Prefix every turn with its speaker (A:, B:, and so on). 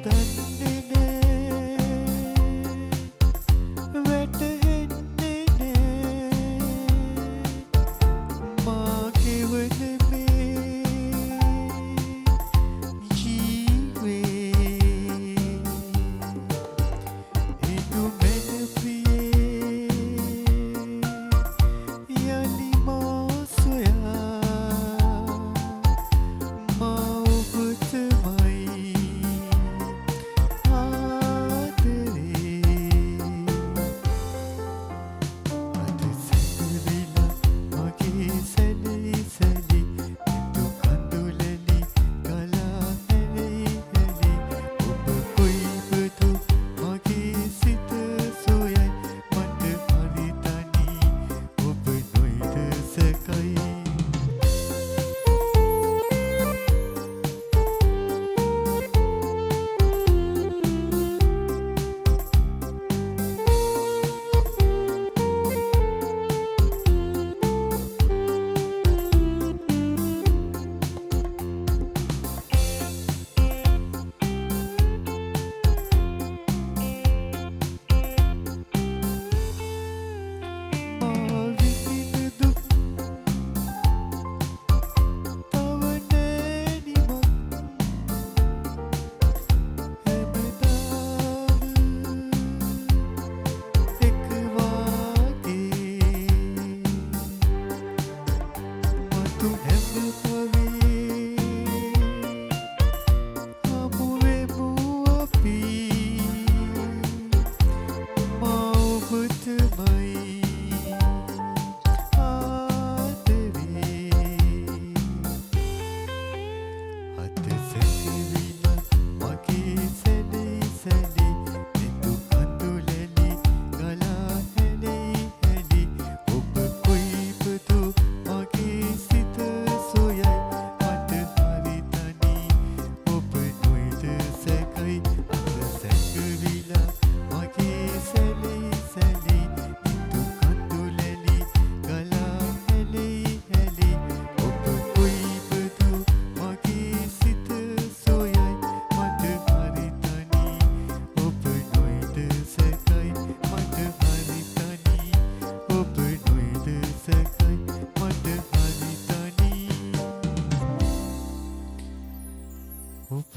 A: දන්නේ නෑ වැටහෙන්නේ නෑ මා කෙවන මේ ජීවේ හිතු මැන ප්‍රියේ යලි මා සොයා මා ඔබටමයි ආදරේ. අද සැඟවිලා මගේ සැලී සැලී නිතු කඳුලැලි ගලා හැලී හැලී ඔබ කොයිබදු මගේ සිත සොයයි මට හරි තනි ඔබ නොයිද සැකයි. මා විඳින දුක් තව නෑ නිමක් හැමදාම එක වාගේ මතු හැම භවයේ හමුවෙමු අපි මා ඔබටමයි ආදරේ. අත සැඟවිලා මගේ සැලී සැලී නිතු කඳුලැලි ගලා හැලී හැලී ඔබ කොයිබදු මගේ සිත සොයයි මට හරි තනි ඔබ නොයිද සැකයි. අත සැඟවිලා මගේ සැලී සැලී නිතු කඳුලැලි ගලා හැලී හැලී ඔබ කොයිබදු මගේ සිත සොයයි මට හරි තනි ඔබ නොයිද සැකයි. මට හරි තනි ඔබ නොයිද සැකයි. මට හරි තනි ඔබ